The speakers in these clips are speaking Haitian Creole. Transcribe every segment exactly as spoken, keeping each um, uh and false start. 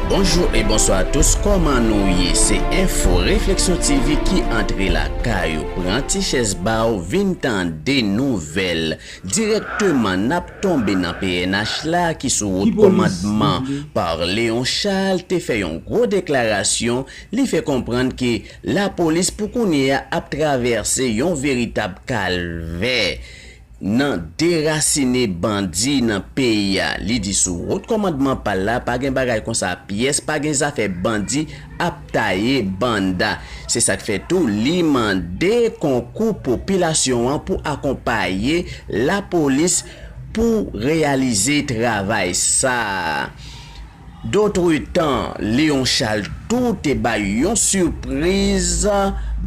Bonjou e bonswa a tous, kòman nou ye? Se Enfo Refleksyon T V ki antre lakay ou. Pran ti chèz ba w, vin tande nouvèl dirèkteman. N ap tonbe nan P N H la ki sou wòt kòmandman. Par Léon Charles te fè yon gwo deklarasyon. Li fè konprann ke lapolis pou kounye a ap travèse yon veritab kalvè nan derasine bandi nan peyi a. Li di sou wòt kòmandman pa l la, pa gen bagay konsa pyès, pa gen zafè bandi ap taye banda. Se sa k fè tou li mande konkou popilasyon an pou akonpaye lapolis pou reyalize travay sa a. Dotretan, Léon Charles tou te bay yon sipriz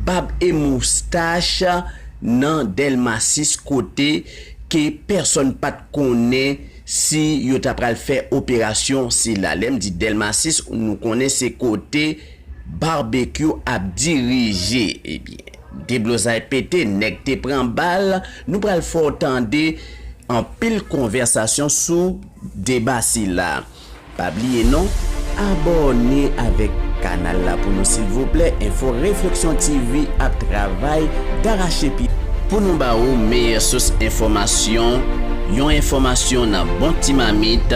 bab e moustach nan Dèlma sis, kote ke pèsonn pa t konnen si yo ta pral fè operasyon sila. Lè m di Dèlma sis, nou konnen se kote Babekyou ap dirije. Ebyen, deblozay pete, nèg te pran bal, nou pral fè w tande anpil konvèsasyon sou deba sila. Pa bliye non, abòne avèk kanal la pou nou silvouplè. Enfo Refleksyon T V ap travay darache pye pou nou ba ou meyè sous enfòmasyon, yon enfòmasyon nan bon ti mamit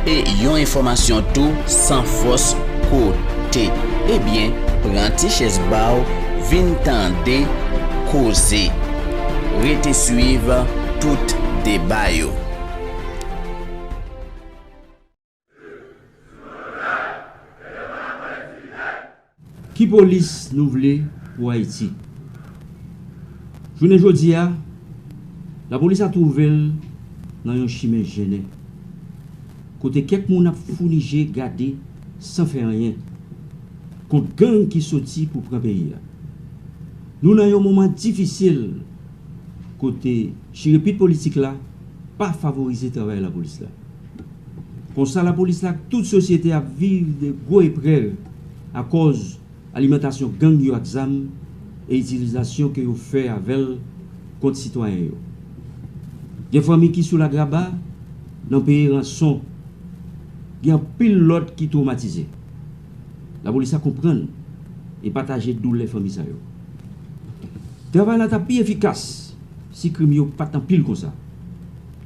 e yon enfòmasyon tou san fòs kote. Ebyen, pran ti chèz ba w, vin tande koze. Rete swiv tout deba yo. Ki polis nou vle pou Ayiti? Jounen jodi a, lapolis la twouve l nan yon chimen jennen, kote kèk moun ap founi je gade san fè anyen kont gang ki soti pou pran peyi a. Nou nan yon moman difisil kote chirepit politik la pa favorize travay lapolis la. Konsa, lapolis la ak tout sosyete ap viv de gwo eprèv akòz alimantasyon gang yo ak zam e itilizasyon ke yo fè avè l kont sitwayen yo. Gen fanmi ki sou lagraba nan peye ranson. Gen anpil lòt ki twomatize. Lapolis la konprann e pataje doulè fanmi sa yo. Travay la t ap pi efikas si krim yo pa t anpil konsa.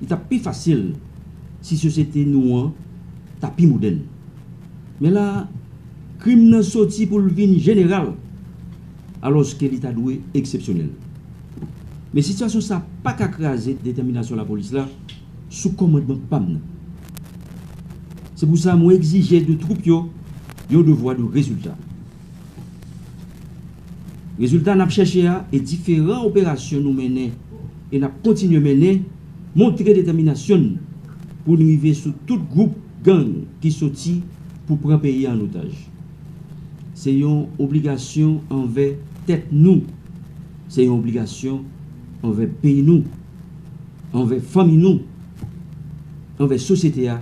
Li t ap pi fasil si sosyete nou an ta pi modèn. Men la, krim nan soti pou l vin jeneral, alòske li ta dwe eksepsyonèl. Men sitiyasyon sa pa ka kraze detèminasyon lapolis la sou kòmandman pa m nan. Se pou sa mwen egzije de twoup yo yon devwa de rezilta. Rezilta n ap chèche a e diferan operasyon nou mennen e n ap kontinye mennen montre detèminasyon n pou n rive sou tout gwoup gang ki soti pou pran peyi a an otaj. Se yon obligasyon anvè tèt nou. Se yon obligasyon anvè peyi nou, anvè fanmi nou, anvè sosyete a,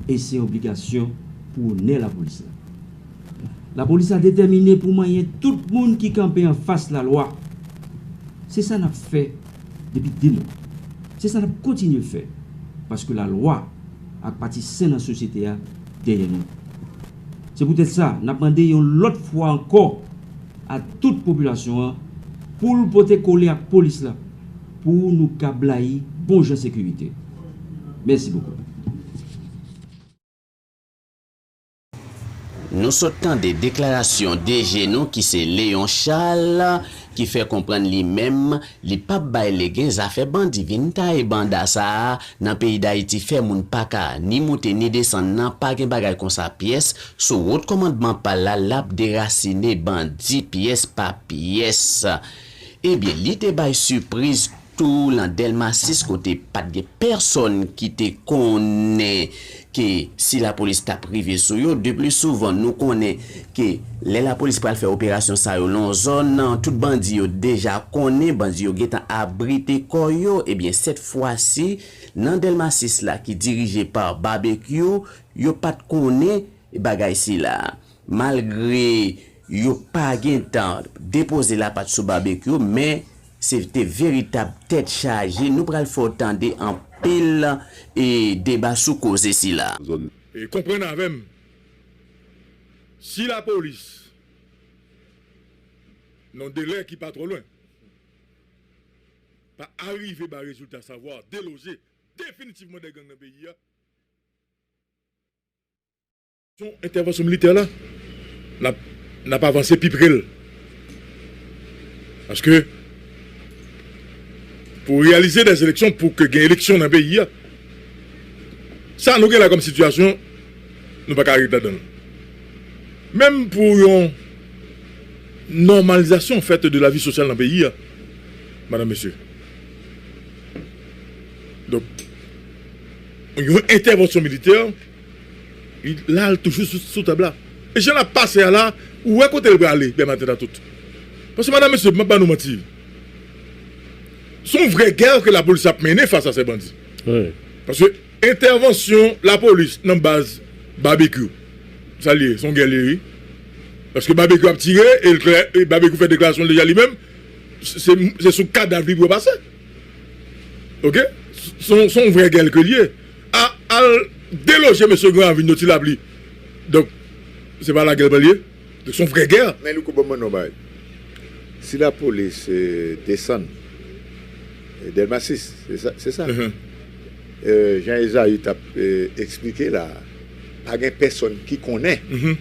e se yon obligasyon pou onè lapolis la. Lapolis la detèmine pou manyen tout moun ki kanpe anfas lalwa. Se sa n ap fè depi de mwa. Se sa n ap kontinye fè, paske lalwa ak pati sen nan sosyete a dèyè nou. Se poutèt sa, n ap mande yon lòt fwa ankò a tout popilasyon an pou l pote kole ak polis la, pou nou ka blayi bon jan sekirite. Mèsi bokou. Nou sot tande deklarasyon D G nou ki se Léon Charles, ki fè konprann li menm, li p ap bay legen zafè bandi vin taye banda sa a nan peyi Dayiti, fè moun pa ka ni moute ni desann nan, pa gen bagay konsa pyès. Sou wòt kòmandman pa l la, l ap derasine bandi pyès pa pyès. Ebyen, li te bay sipriz tou nan Dèlma sis, kote pa t gen pèsonn ki te konnen ke si lapolis t ap rive sou yo. De pli souvan, nou konnen ke lè lapolis pral fè operasyon sa yo nan yon zòn, tout bandi yo deja konnen, bandi yo gentan abrite kò yo. Ebyen, sèt fwa si, nan Dèlma sis la, ki dirije pa Babekyou, yo pa t konnen bagay sila. Malgre yo pa gentan depoze lapat sou Babekyou, men se te veritab tèt chaje. Nou pral fè w tande anpil, e, deba sou koze sila. E konprann avè m, Si lapolis, nan delè ki pa twò lwen, pa arive bay rezilta, savwa deloje definitivman de gang nan peyi a, entèvansyon militè la, n ap, n ap avanse pi pre l. Paske pou reyalize dè eleksyon, pou ke gen eleksyon nan peyi a, sa nou gen la kòm sitiyasyon, nou pa ka ret ladan l. Menm pou yon nòmalizasyon fèt de lavi sosyal nan peyi a, madanm, mesye. Donk, yon entèvansyon militè, li la, l toujou sou, sou tab la. E jan l ap pase a la, ou wè kote l prale, dèmaten ta tout. Paske, madanm, mesye, m ap ba nou manti. Se yon vrè gè ke lapolis ap mennen fas a se bandi. Wi. Paske entèvansyon lapolis nan baz Babekyou, sa l ye, se yon gè l ye, wi. Paske Babekyou ap tire, e l klè, e Babekyou fè deklarasyon l deja li menm, se, se sou kadav li pou yo pase. Oke? Se, se yon vrè gè l ke l ye. A, al deloje mesye Gran Ravin yo, Ti Lapli. Donk, se pa lagè l pral ye? Donk, se yon vrè gè. Men Louko, ban m yon bagay. Si lapolis, eh, desann, eh, Dèlma sis, se sa, se sa. Mhm. Eh, jan Ezayi t ap, eh, eksplike la, pa gen pèsonn ki konnen. Mhm.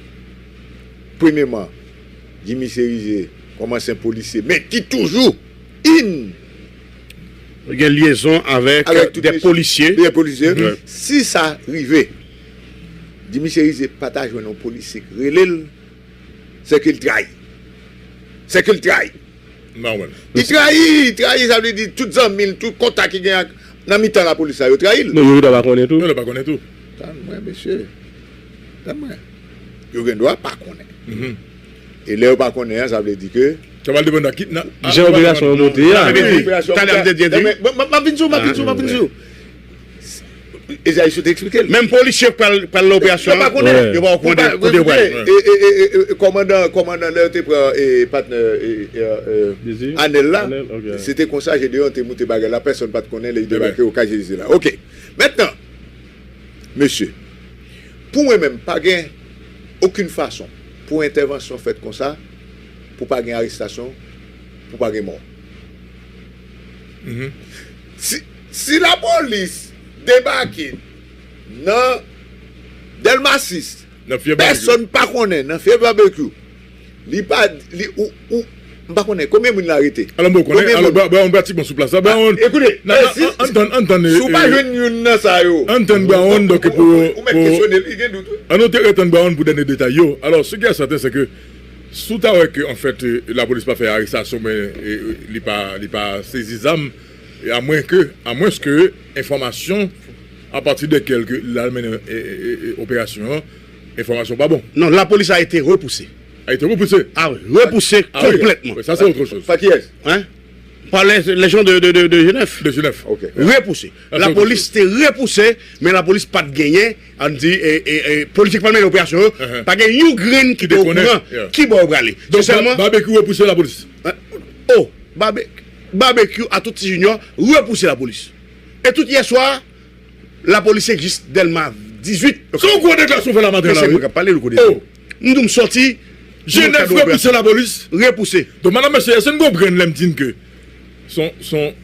Premyèman, Jimmy Chérizier, kòm ansyen polisye, men ki toujou in Gen lyezon avèk, avèk tout de mesye, polisye. De polisye. Wi. Si sa rive, Jimmy Chérizier pa ta jwenn yon polisye k rele l, se ke l trayi. Se ke l trayi. M pa konprann. Li trayi, li trayi, sa vle di tout zanmi l, tout kontak li gen ak, nan mitan lapolis la, yo trayi l. Non, yo gentan pa konnen tou. Yo gentan pa konnen tou. Tann mwen, mesye. Tann mwen. Yo gen dwa pa konnen. Mhm. E lè yo pa konnen an, sa vle di ke Sa va depann nan ki, nan, jan operasyon an monte a. Wi. Talè m te di, di. Men, men, men, m ap vin sou, m ap vin sou, m ap vin sou. Ezayi sot eksplike l. Menm polisye k pral, pral nan operasyon an, yo pa konnen. Yo pa konnen kote yo pral. E, e, e, e, e, kòmandan, kòmandan, lè yo te pran, e, patnè, e, e, e, Anèl la, se te konsa, Jedeon te moute bagay la, pèsonn pa t konnen lè li debake o Kajezi la. Oke. Mentnan, mesye, pou mwen menm, pa gen okenn fason pou entèvansyon fèt konsa, pou pa gen arestasyon, pou pa gen mò. Mhm. Si, si lapolis debake nan Dèlma sis, pèsonn pa konnen, nan Fyèv Babekyou, li pa, li, ou, ou, m pa konnen konbyen moun l arete. Alò, m pa konnen. Alò, Brown, Brown pratikman sou plas la. Brown, ekoute, ann tann, ann tann, si w pa jwenn youn nan sa yo, ann tann Brown, donk, pou, ou mèt kesyone l, li gen dout, wi. Ann nou te ret tann Brown pou dènye detay yo. Alò, ce qui est certain, c'est que si w ta wè ke, anfèt, eh, lapolis pa fè arestasyon, men, eh, eh, li pa, li pa sezi zam, e amwen ke, amwens ke enfòmasyon apati dèkèl ke l al mennen, eh, eh, eh, operasyon an, enfòmasyon pa bon. Non, lapolis a été repoussée. A été repoussée. Ah oui, repoussée complètement. Wi, sa se otre choz. Pa kiyès? Hein? Par les, les gens de, de, de, de Genève. De Genève. Ok. Repoussé. Lapolis te repouse, men lapolis pa t genyen, ann di, e, e, e, polisye k pral mennen operasyon yo, pa gen yon grenn ki te okouran ki bò yo prale. Se sèlman Babekyou repouse lapolis. Oh, Babekyou a tout ti Junior repouse lapolis. E tout yè swa, lapolis egzis Dèlma dizuit. Se yon gwo deklarasyon w fè la maten la, wi. Mesye, mwen k ap pale, Louko Désir. M di w m sòti. Jenèf repouse lapolis. Repouse. Donk, madanm, mesye, èske n konprann lè m di n ke se yon, se yon,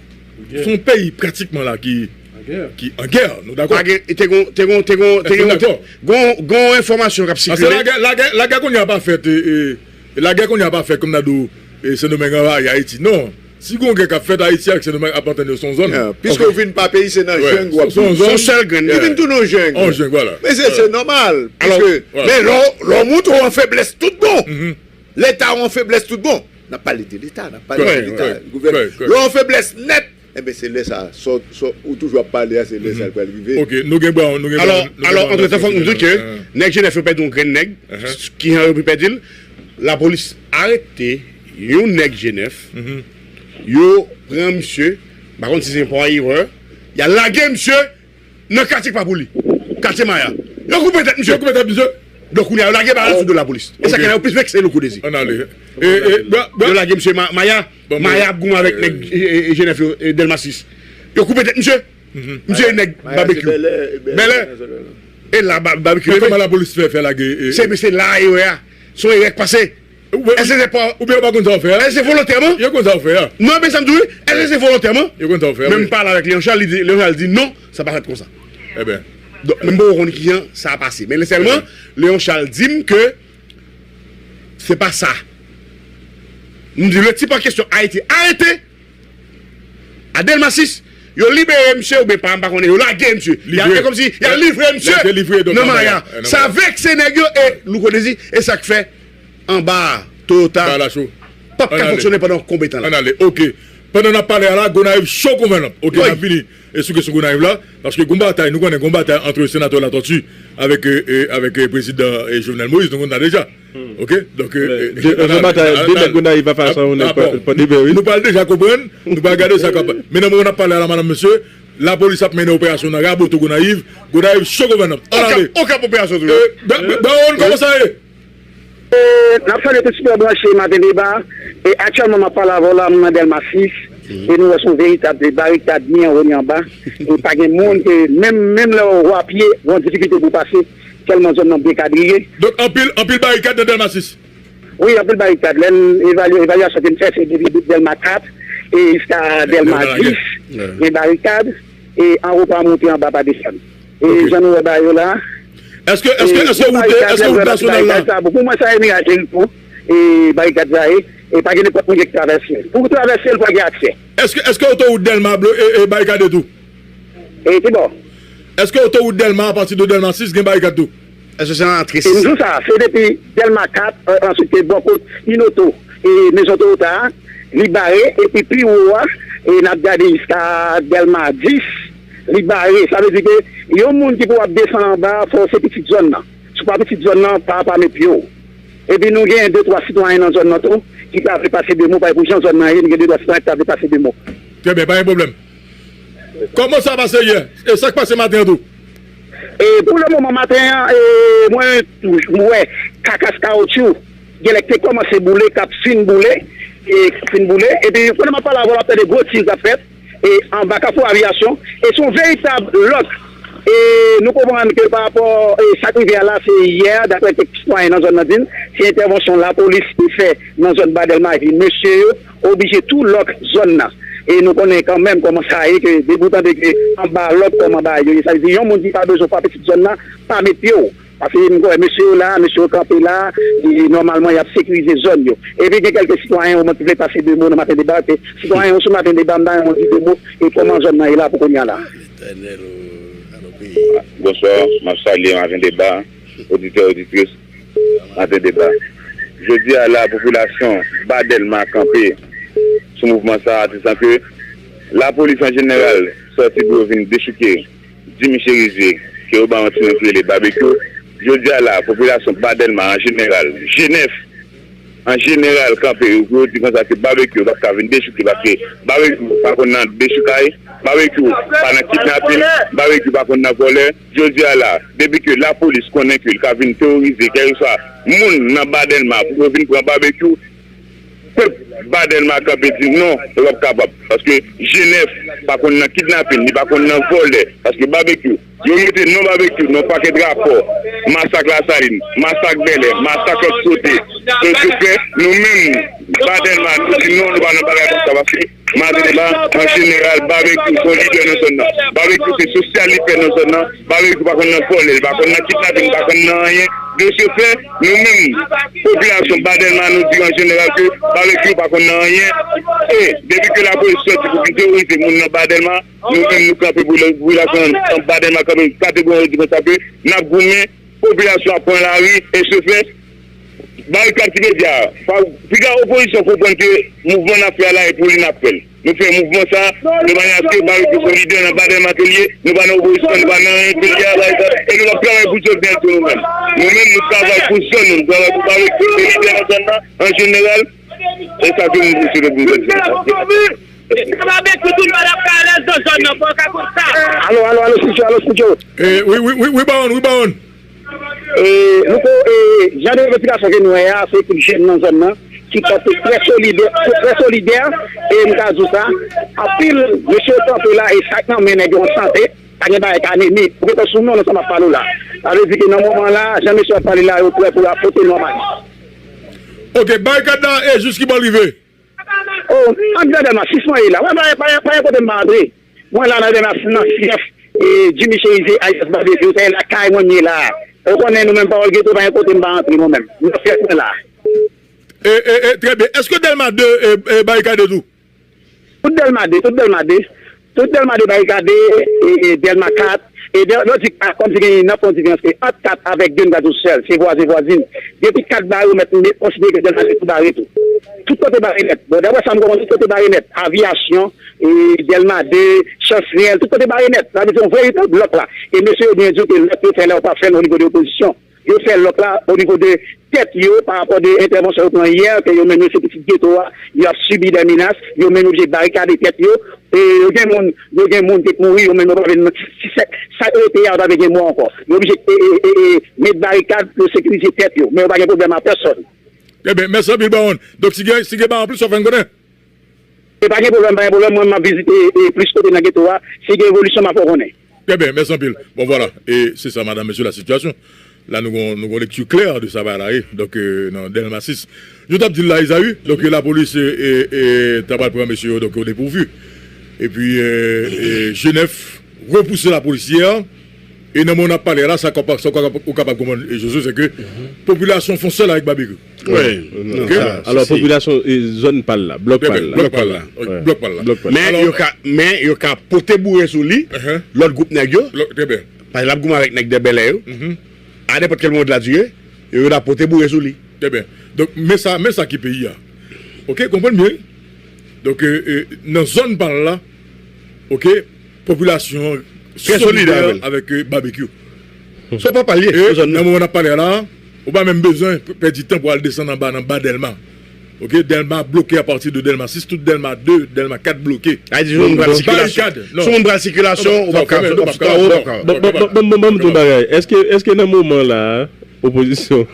se yon peyi pratikman la ki, ki an gè, nou dakò? Pa gen, te gon, te gon, te gon, te gon, gon, gon enfòmasyon k ap sikile. Paske lagè, lagè, lagè kounye a pa fèt, e, e, lagè kounye a pa fèt kòm n a di w, e, Sendomeng anvayi Ayiti. Non. Si gon gè k ap fèt, Ayiti ak Sendomeng ap antann yo, se yon zòn. Piske w vin pa peyi, se nan jeng w ap viv. Se yon sèl grenn. Li vin tounen yon jeng. Yon jeng, vwala. Men se, se nòmal. Piske, men lè w, lè w montre w an feblès tout bon. Leta w an feblès tout bon. N ap pale de Leta, n ap pale de Leta, gouvènman. Lè w an feblès nèt, enben, se lè sa, sa, sa, ou toujou ap pale a, se lè sa l pral rive. Ok, nou gen Brown, nou gen Brown. Alò, antretan, fòk nou di ke nèg Jenèf yo pèdi yon grenn nèg, ki jan yo pèdi l, lapolis arete yon nèg Jenèf, yo pran misye, m pa konn si se yon erè, y al lage misye nan katye k pa pou li, katye Maya. Yo koupe tèt misye. Yo koupe tèt misye. Donk, kounye a, yo lage bagay la sou do lapolis. E sa k fè yo plis vekse, Louko Désir. Ann ale. E, e, Brown, Brown. Yo lage misye Ma-, Maya, Maya ap goumen avèk nèg, e, e, e, Jenèf yo, e, Dèlma sis. Yo koupe tèt misye. Misye e nèg Babekyou. Bèlè. E la, ba- babikyou leve. Men kòman lapolis fè fè lage? Se se la yo ye a. Se yon erè k pase. Èske se pa Oubyen yo pa konn sa yo fè a? Èske se volontèman? Yo konn sa yo fè a. Non, men sa m di w wi. Èske se volontèman? Yo konn sa yo fè a. Men m pale avèk Leon Charles, li di, Leon Charles di non, sa pa fèt konsa. Ebyen. Donk, mwen m poko konn kijan sa pase. Men sèlman, Leon Charles di m ke se pa sa. M di, le type en question a été arrêté à Delma sis, yo libere misye oubyen pa, m pa konnen, yo lage misye. E kòmsi y a livre misye nan maya. Sa vekse nèg yo e Louko Dezi, e sa k fè anba a, Toyota p ap ka fonksyone pandan konbyen tan la? Ann ale, ok. Pandan n ap pale a la, Gonayiv cho kon vennòp. Ok, n ap vini e sou kesyon Gonayiv la, paske gon batay, nou konnen gon batay ant senatè Latortue avèk, e, e, avèk, e, prezidan, e, Jovenel Moïse, nou konn sa deja. Ok? Donk, e, e, se yon batay, de nèg Gonayiv pa fè ansanm, nèg pa libere, wi. Nou pral deja konprann, nou pral gade sa k ap. Men nan moman n ap pale a la, madanm, mesye, lapolis ap mennen operasyon nan Raboto Gonayiv, Gonayiv cho kon vennòp. Ann ale. Okap, okap operasyon tou. E, Ba- Ba- Bawon, kòman sa ye? E, n ap salye tout sipè branche Maten Deba. E aktyèlman, m ap pale avè w la, m nan Dèlma sis. E nou wè se yon veritab barikad, ni anwo ni anba. E pa gen moun ke, menm, menm lè w a pye, w an difikilte pou w pase, tèlman zòn nan byen kadriye. Donk, anpil, anpil barikad nan Dèlma sis? Wi, anpil barikad. Lè n evalye, evalyasyon ke n fè, se depi bout Dèlma kat e jiska Dèlma dis, gen barikad. E anwo pa monte, anba pa desann. E jan nou wè bagay yo la. Èske, èske, èske wout, èske wout nasyonal la? Pou mwen, sa e miray Jeriko, e barikad sa ye, e pa gen nenpòt moun ki travèse l. Pou w travèse l, fò gen aksè. Èske, èske otowout Dèlma blo-, e, e barikade tou? E ki bò? Èske otowout Dèlma, apati de Dèlma sis, gen barikad tou? Èske se nan antre sis? E m di w sa, se depi Dèlma kat, e, answit te bò kot Inoto, e mezon Toyota a, li bare, epi pi wo a, e n ap gade jiska Dèlma dis, li bare. Sa vle di ke yon moun ki pou ap desann anba a, fò w se pitit zòn nan. Si w pa pitit zòn nan, pa, pa met pye w. Epi nou gen de, twa sitwayen nan zòn nan tou, ki ta vle pase de mo, paske pou jan zòn nan ye, nou gen de, twa sitwayen ki ta vle pase de mo. Trè byen, pa gen pwoblèm. Kòman sa pase yè? E sa k pase maten an tou? E pou le moman, maten an, e mwen, mwen wè kakas kawotchou, genlè k te kòmanse boule, k ap fin boule, e k ap fin boule. Epi, pandan m ap pale avè w, w ap tande gwo tir k ap fèt, e anba Kafou Aviyasyon. E se yon veritab lòk. E nou konprann ke pa rapò, e sa k rive a la, se yè, daprè kèk sitwayen nan zòn nan di n, se entèvansyon lapolis te fè nan zòn Ba Dèlma, epi mesye yo oblije tou lòk zòn nan. E nou konnen kanmenm kòman sa ye, ke depi w tande ke anba lòk kòm anba yo ye, sa vle di yon moun ki pa bezwen pa pitit zòn nan, pa met pye w. Paske m kwè mesye yo la, mesye yo kanpe la, e nòmalman y ap sekirize zòn yo. Epi gen kèlke sitwayen yo mwen ki vle pase de mo nan Maten Deba, ke sitwayen yo sou Maten Deba, m ta renmen w di de mo, e kòman zòn nan ye la pou kounye a la. Bonswa, m ap salye Maten Deba, oditè, oditris. Maten Deba. Jodi a la, popilasyon Ba Dèlma kanpe sou mouvman sa a, te san ke lapolis an jeneral sòti pou yo vin dechouke Jimmy Cherizier, ke yo ba yon ti non ki rele Babekyou. Jodi a la, popilasyon Ba Dèlma an jeneral, G nèf an jeneral kanpe pou yo di konsa ke Babekyou p ap ka vin dechouke, paske Babekyou pa konn nan dechoukay, Babekyou pa nan kidnapin, Babekyou pa konn nan vòlè. Jodi a la, depi ke lapolis konnen ke l ka vin teworize kèlkeswa moun nan Ba Dèlma pou yo vin pran Babekyou, pèp Ba Dèlma kanpe di non, yo p ap kapab. Paske G nèf pa konn nan kidnapin, li pa konn nan vòlè. Paske Babekyou, yo mete non Babekyou nan yon pakèt rapò, masak Lasalin, masak Bèlè, masak lòt kote. Se fè, nou menm, Ba Dèlma, nou di non, nou pa nan bagay konsa, paske Maten Deba, an jeneral, Babekyou se yon lidè nan zòn nan. Babekyou se sosyal li fè nan zòn nan. Babekyou pa konn nan vòlè, li pa konn nan kidnapin, li pa konn nan anyen. De se fè, nou menm, popilasyon Ba Dèlma, nou di an jeneral ke Babekyou pa konn nan anyen. E depi ke lapolis sòti pou vin teworize moun nan Ba Dèlma, nou menm, nou kanpe pou lè, popilasyon an Ba Dèlma kanpe kategorik, di konsa ke n ap goumen, popilasyon ap pran lari, e se fè, barikad ki te di a, pa, piga opozisyon konprann ke mouvman n ap fè a la, e pou li n ap fè l. Nou fè mouvman sa a de manyè aske Babekyou se lidè nan Ba Dèlma ke l ye, nou pa nan opozisyon, nou pa nan anyen ke l ye a, barikad, e nou p ap travay pou Jovenel tou nou menm. Nou menm, nou travay pou zòn nou, nou travay pou Babekyou, se lidè nan zòn nan, an jeneral, e sa ke nou swete pou nou jodi a. Sa va bèk pou tout moun ap ka alèz nan zòn nan, fò w ka konn sa. Alo, alo, alo, Studio, alo, Studio. E, wi, wi, wi, wi, Bawon, wi, Bawon. E, nou ko, e, jan de revandikasyon ke nou wè a, se ekip jèn nan zòn nan, ki kanpe trè solidè, trè solidè, e m ka di w sa, anpil mesye yo kanpe la, e sa k nan men nèg yo an sante, Pa gen bagay k anemi. Ou gentan sou non nan sa m ap pale w la. Sa vle di ke nan moman la, jan mesye ap pale la, yo prè pou yo afwonte nòmal. Ok, barikad la, e jis ki bò l rive? O, ann Dèlma sis mwen ye la. Mwen pa gen kote m pa antre. Mwen la nan Dèlma nan fyèf Jimmy Cherizier alias Babekyou, se lakay mwen m ye la. Ou konnen nou menm pawòl geto, pa gen kote m pa antre mwen menm. Nan fyèf mwen la. E, e, e, trè byen. Èske Dèlma de e, e, barikade tou? Tout Dèlma de, tout Dèlma de. Tout Dèlma de barikade, e, e, Dèlma kat, e, lè w di kat, kòmsi gen nan fon diferans ke ant kat avèk de, nou ka di w sèl, se vwazen vwazin. Depi kat bare, ou mèt konsidere ke Dèlma de tou bare tou. Tout kote bare nèt. Bon, daprè sa m konprann, tout kote bare nèt. Aviyasyon, e, Dèlma de, Chansrèl, tout kote bare nèt. Sa vle di se yon veritab lòk la. E mesye yo byen di w ke lòk yo fè la, yo pa fè l o nivo de opozisyon. Yo fè lòk la o nivo de tèt yo pa rapò de entèvansyon yo pran yè, ke yo menm yo se pitit geto a, y ap sibi de menas, yo menm yo oblije barikade tèt yo, e yo gen moun, yo gen moun ki t mouri, yo menm yo pa vle, si se sa yo te ye a, yo ta vle gen mò ankò. Yo oblije e, e, e, e, met barikad pou sekirize tèt yo, men yo pa gen pwoblèm a pèsòn. Ebyen, mèsi anpil, Bawon. Donk, si gen, si gen bagay anplis, w ap fè n konnen. E pa gen pwoblèm, pa gen pwoblèm, mwen m ap vizite e, plis kote nan geto a. Si gen evolisyon, m ap fè w konnen. Trè byen, mèsi anpil. Bon, vwala. E se sa, madanm, mesye, la sitiyasyon. La, nou gon, nou gon lekti klè de sa bagay la ye. Donk, e, nan Dèlma sis. Yo t ap di l la, Izayi. Donk, lapolis, e, e, e, ta pral pran mesye yo, donk, o depourvu. Epi, e, e, G nèf repouse lapolis yè. E nan moman n ap pale a la, sa w kapab, sa w kapab, ou kapab konprann, e, Jojo, se ke popilasyon fè yon sèl avèk Babekyou. Wi. Ok. Alò, popilasyon, e, zòn pa l la, blòk pa l la. Blòk pa l la. Blòk pa l la. Men yo ka, men yo ka pote boure sou li, lòt gwoup nèg yo. Trè byen. Paske l ap goumen avèk nèg de Bèlè yo. A nenpòt kèl moman de la dire, yo, yo ta pote boure sou li. Trè byen. Donk, men sa, men sa ki peyi a. Ok, konprann byen. Donk, e, e, nan zòn pa l la, ok, popilasyon an solidè avèk, e, Babekyou. Se pa pale. E nan moman n ap pale a la, ou pa menm bezwen p- pèdi tan pou al desann anba nan ba Dèlma. Ok, Dèlma bloke apati de Dèlma sis, tout Dèlma de, Dèlma kat bloke. Sa vle di, si moun pral sikilasyon, Barikad, non. Si moun pral sikilasyon, ou p ap ka, ou p ap ka, ou p ap ka. Ban m di yon bagay. Èske, èske nan moman la, opozisyon.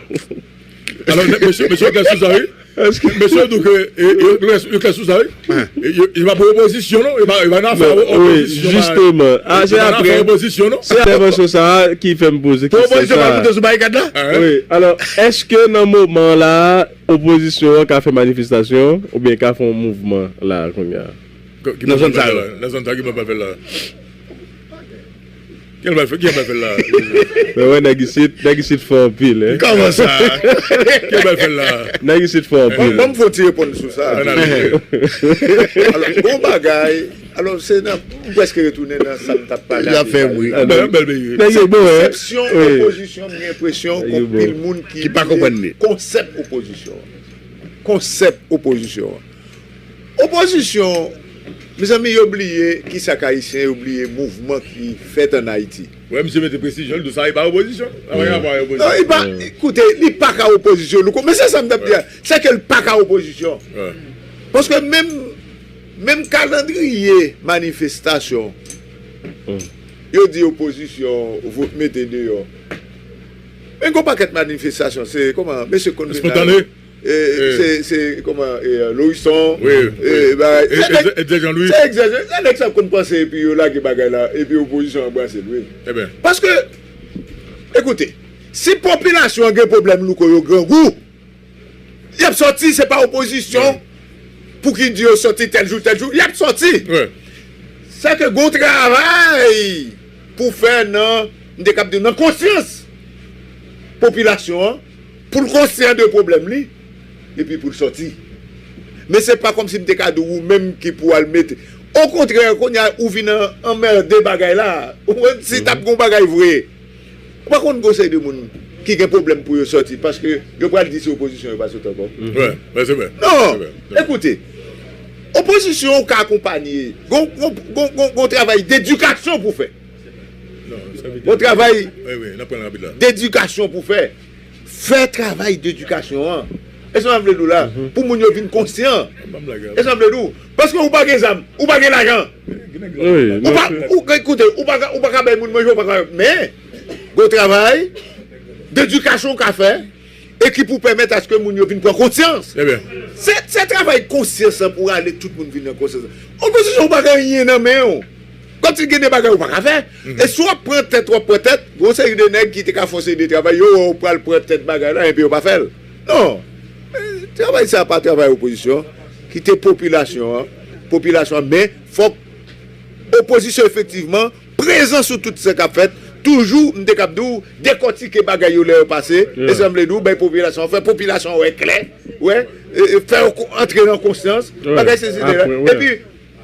Alò, mesye, mesye, w klè sou sa, wi. Mesye, w di ke, e, e, yo klè, yo klè sou sa, wi. E, yo, yo pa pou opozisyon, non. Yo pa, yo pa nan afè opozisyon. Wi, jisteman. A, se apre. Yo pa nan afè opozisyon, non. Se entèvansyon sa a ki fè m poze kesyon sa a. Pou opozisyon pa monte sou barikad la? Wi. Alò, èske nan moman la, opozisyon an ka fè manifestasyon oubyen ka fè yon mouvman la kounye a? Nan zòn sa yo. Nan zòn sa yo, ki moun pral fè l la? Ki moun pral fè, ki moun pral fè l la? Men wè, nèg isit, nèg isit fò anpil, en. Kòman sa? Ki moun pral fè l la? Nèg isit fò anpil. Ban m fè yon ti reponn sou sa. Alò, gon bagay, alò, se nan, m prèske retounen nan sa m t ap pale a. Nèg yo bon, en. Se konsèpsyon opozisyon, m gen enpresyon gon anpil moun ki pa konprann li. Konsèp opozisyon an. Konsèp opozisyon an. Opozisyon, mezanmi, yo bliye kisa k ayisyen, yo bliye mouvman ki fèt ann Ayiti. Wè, misye mete presizyon, li di sa, li pa opozisyon. Sa pa gen rapò ak opozisyon. Non, li pa, koute, li pa ka opozisyon, Louko. Men se sa m t ap di a. Se ke l pa ka opozisyon. Paske menm, menm kalandriye manifestasyon, yo di opozisyon, vote mete deyò. Men gon pakèt manifestasyon, se kòman, mesye konn vin la. Espontane. E, se, se, kòman, e, Loriston, e, bagay. Se nèg sa konn panse, epi yo lage bagay la, epi opozisyon an brase l, wi. Paske, ekoute, si popilasyon an gen pwoblèm, Louko, yo grangou, y ap sòti, se pa opozisyon pou ki di yo sòti tèl jou, tèl jou, y ap sòti. Sa ke gon travay pou fè nan, m te kab di w, nan konsyans popilasyon an, pou l konsyan de pwoblèm li, epi pou l sòti. Men se pa kòmsi m te ka di w ou menm ki pou al mete. Okontrè, kounye a ou vin an, anmède bagay la. Ou konprann? Si t ap gon bagay vre, ou pa konn gon seri de moun ki gen pwoblèm pou yo sòti, paske yo pral di se opozisyon yo pa sot ankò. Non, ekoute, opozisyon ou ka akonpanye. Gon, gon, gon, gon, gon travay dedikasyon pou fè. Gon travay dedikasyon pou fè. Fè travay dedikasyon an. E sa m vle di w la, pou moun yo vin konsyan. E sa m vle di w. Paske ou pa gen zam, ou pa gen lajan. Ou pa, ou, ekoute, ou pa ka, ou pa ka bay moun manje, ou pa ka, men, gon travay dedikasyon ou ka fè, e ki pou pèmèt aske moun yo vin pran konsyans. Se, se travay konsyans lan pou rale tout moun vin nan konsyans lan. Opozisyon ou pa gen anyen nan men w. Ti gen de bagay ou pa ka fè. E si w ap pran tèt, w ap pran tèt, gen yon seri de nèg ki te ka fè yon seri de travay, yo wè w pral pran tèt bagay la, epi yo pa fè l. Non. Men, travay sa pa travay opozisyon, kite popilasyon an, popilasyon an, men fòk opozisyon efektivman prezan sou tout sa k ap fèt, toujou, m te kab di w, dekòtike bagay yo lè yo pase, e sa m vle di w, bay popilasyon an, fè popilasyon an wè klè, wè, e, e, fè yo ko- antre nan konsyans, bagay sezi de la. Epi,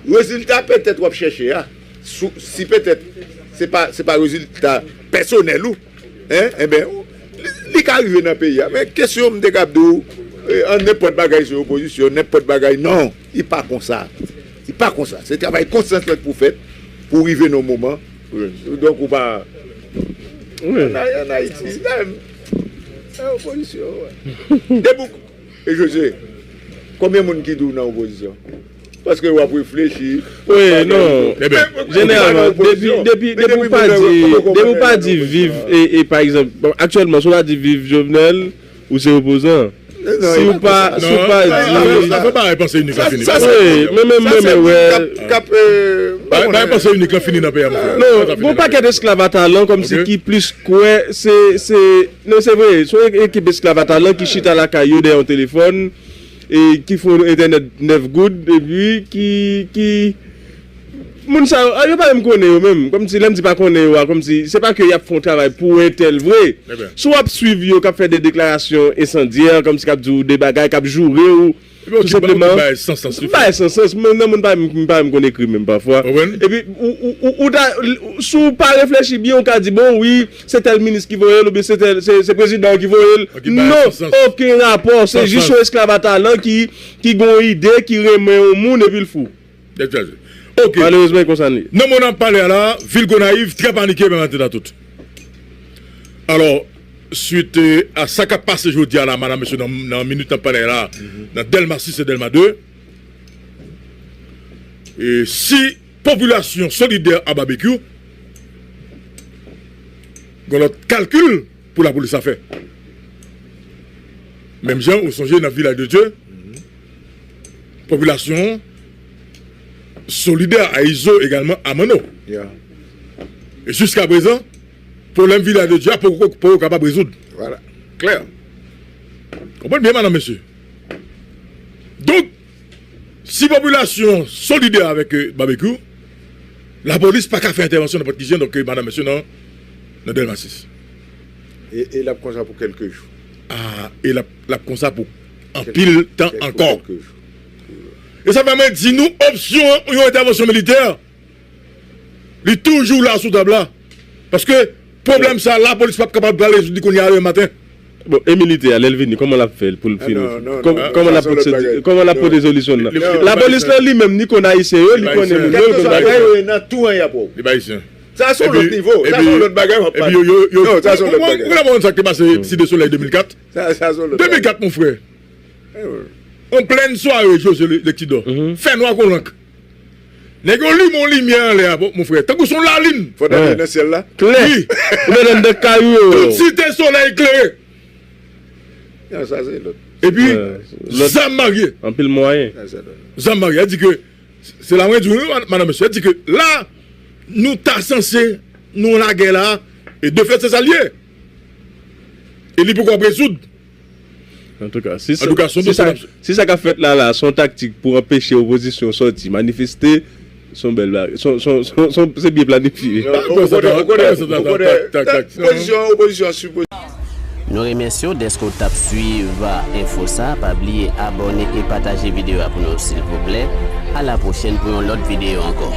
rezilta petèt w ap chèche a, sou- si petèt se pa, se pa rezilta pèsonèl ou, en, enben, li, li ka rive nan peyi a. Men kesyon m te kab di w, e, an nenpòt bagay sou opozisyon, nenpòt bagay, non, li pa konsa. Li pa konsa. Se travay konsyans lan k pou fèt, pou rive nan moman. Donk, ou pa. Wi. An Ay- an Ayiti, menm, nan opozisyon, wè. Depi w- E Jose, konbyen moun ki di w nan opozisyon? Paske w ap reflechi. Wi, non. Jeneralman, depi, depi, depi w pa di, depi w pa di viv, e, e pa egzanp, bon, aktyèlman, si w pa di viv Jovenel, ou se opozan. Si w pa, si w pa di. Sa fè bagay panse inik lan fini. Wi, men, men, men, men, wè. Bagay panse inik lan fini nan peyi a, mon frè. Non, gon pakèt esklav a talan, kòmsi ki plis kwè, se, se, Non, se vre, se yon ekip esklav a talan ki chita lakay yo dèyè yon telefòn, e ki fè yon entènèt nèf goud, epi ki, ki, moun sa yo, a, yo pa menm konnen yo menm, kòmsi lè m di pa konnen yo a, kòmsi, se pa ke y ap fè yon travay pou entèl vre. Si w ap swiv yo k ap fè de deklarasyon ensandyè, kòmsi k ap di w de bagay, k ap joure w, tou senpleman, bay san sans, li fè bay san sans. Men nan moun pa menm, pa menm konn ekri menm pafwa. Epi, ou, ou, ou, ou ta, si w pa reflechi byen, ou ka di, bon, wi, se tèl minis ki voye l, oubyen se tèl, se, se prezidan an ki voye l. Non, okenn rapò. Se jis yon esklav a talan ki, ki gen yon ide, ki renmen yon moun, epi l fou. Tèt chaje. Ok. Malerezman, e konsa n ye. Nan moman n ap pale a la, vil Gonayiv trè panike, men maten nan tout. Alò, swit, e, a sa k ap pase jodi a la, madanm, mesye, nan, nan minit n ap pale a la, nan Dèlma sis e Dèlma de, e si popilasyon solidè a Babekyou, gen lòt kalkil pou lapolis la fè. Menm jan ou sonje nan Vilaj de Dye, popilasyon an solidè a Izo egalman a Manno. E jiska prezan, pwoblèm Vilaj de Dye a poko, poko kapab rezoud. Klè. Konprann byen, madanm, mesye. Donk, si popilasyon an solidè avèk, e, Babekyou, lapolis pa ka fè entèvansyon nenpòt ki jan, donk, e, madanm, mesye, nan, nan Dèlma sis. E, e l ap konsa pou kèlke jou. A, e l ap, l ap konsa pou anpil tan ankò. E sa fè mwen di nou, opsyon an, yon entèvansyon militè, li toujou la sou tab la. Paske pwoblèm sa, lapolis p ap kapab pral rezoud li kounye a demen maten. Bon, e militè a, lè l vini, kòman l ap fè l pou l fini? Kòman l ap pwosedi, kòman l ap pote solisyon nan? Lapolis la li menm, li konn ayisyen yo, li konnen moun yo, li konn bagay yo. Nan tou an y ap wè w. Li pa ayisyen. Sa se yon lòt nivo. Sa se yon lòt bagay w ap pale. Non, sa se yon lòt bagay. Ou konn sa k te pase Site Solèy de mil kat? Sa, sa se yon lòt bagay. De mil kat, mon frè. An plen sware, Jose Lexidor. Fè nwa kon lank. Nèg yo limen yon limyè anlè a, mon frè. Tankou se yon lalin. Fò n ale nan syèl la. Klè. Wi. Ou nan anndan kay ou yo. Tout Site Solèy klere. Sa se lòt. Epi, zam marye. Anpil mwayen. Zam marye. Sa di ke, se la mwen di w, madanm, mesye, sa di ke la, nou ta sanse, nou lagè la, e de fèt, se sa l ye. E li poko ap rezoud. Antouka, si sa, si sa, si sa k ap fèt la, la, se yon taktik pou anpeche opozisyon sòti manifeste, se yon bèl bagay. Se yon, se yon, se yon, se byen planifye. Opozisyon, opozisyon sipoze. Nou remèsye w dèske w t ap swiv enfo sa. Pa bliye abòne e pataje videyo a pou nou, silvouplè. A la pwochèn pou yon lòt videyo ankò.